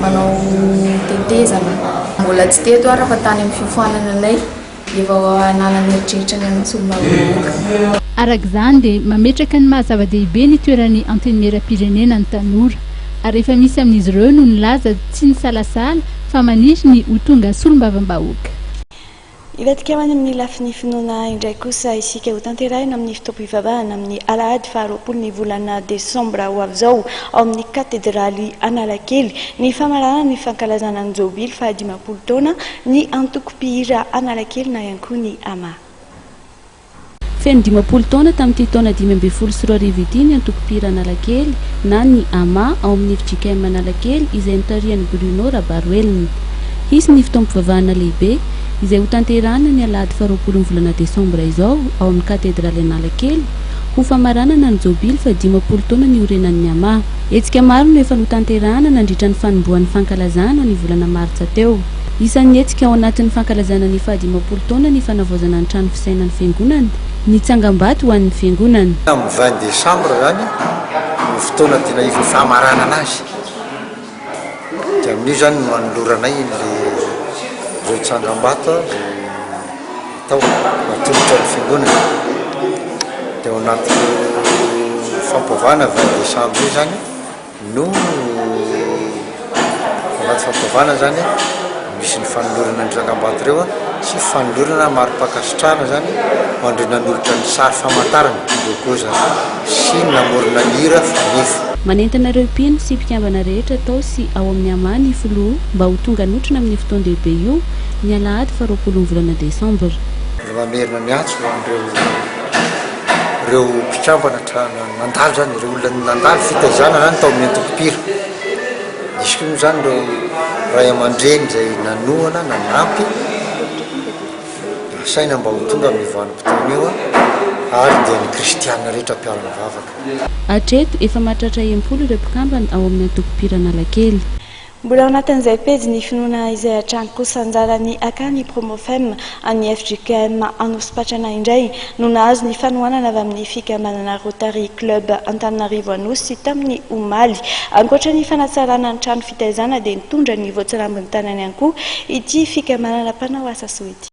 manao tetezana. Mbola tsy teto aho raha fa tany amin'ny fiofanana anay efa nanana eritreritra ny hanao solombavambahoaka. Araka izany dia mametraka ny maha zava-dehibe ny toeran'ny Antenimierampirenena ny tanora ary efa misy amin'izy ireo no nilaza tsy nisalasala fa maniry ny ho tonga solombavambahoaka. Hivadika ho any amin'ny lafiny finoana indray kosa isika. Hotanterahina amin'ny fotoam-pivavahana amin'ny alahady faharoapolo ny volana desambra ho avy izao ao amin'ny katedraly Analakely ny famaranana ny fankalazana ny jobily fahadimampolo taona ny antoko mpihira Analakely na ihany koa ny ama. Feno 50 taona tamin'ity taona 2015 ity ny antoko mpihira Analakely na ny ama ao amin'ny fjkm Analakely izay notarihan'i Bruno Rabaroelina. Hisy ny fotoam-pivavahana lehibe izay hotanterahina ny alahady faharoapolo ny volana desambra izao ao amin'ny katedraly Analakely ho famaranana ny jobily faha 50 taona niorenan'ny ama. Hetsika maro no efa notanterahana nandritra ny fanombohan'ny fankalazana ny volana martsa teo. Isan'ny hetsika ao anatin'ny fankalazana ny faha 50 taona ny fanavaozana ny trano fisainan'ny fiangonana, ny tsangambato ho an'ny fiangonana. Amin'ny 20 décembre zany no fotoana tena efa famaranana azy. Dia amin'io zany no anoloranay an'le ireo tsangambato izay atao atolotra ny fiangonana. Dia ao anatin'io fampivana 20 décembre io zany no anaty fampivana zany misy ny fanolorana ny tsangambato ireo sy fanolorana mari-pankasitrahana zany ho an'ireo nanolotra ny sary famantarana logo zany sy namorona ny hira Fanefo. Manentana ireo mpino sy mpikambana rehetra tao sy ao amin'ny ama ny filoha mba ho tonga hanotrona amin'io fotoan-dehibe io ny alahady faharoapolo ny volana desambra. Mbola mamerina ny antso ho an'ireo ireo mpikambana nandalo zany, ireo olona nandalo fitaizana zany tao amin'ny antoko mpihira. Nisy koa moa zany ireo ray aman-dreny izay nanohana, nanampy, nasaina mba ho tonga amin'io vanim-potoana io ary dia ny kristiana rehetra mpiara-mivavaka. Hatreto, efa mahatratra 60 ireo mpikambana ao amin'ny antoko mpihira Analakely. Mbola ao anatin'izay pejy ny finoana izay hatrany kosa anjaran'ny Akany Promofem an'ny fjkm Anosipatrana indray no nahazo ny fanohanana avy amin'ny fikambanana Rotary Club Antananarivo Anosy tamin'ny omaly. Ankoatra ny fanatsarana ny trano fitaizana dia nitondra ny voatsirambin'ny tanany ihany koa ity fikambanana mpanao asa soa ity.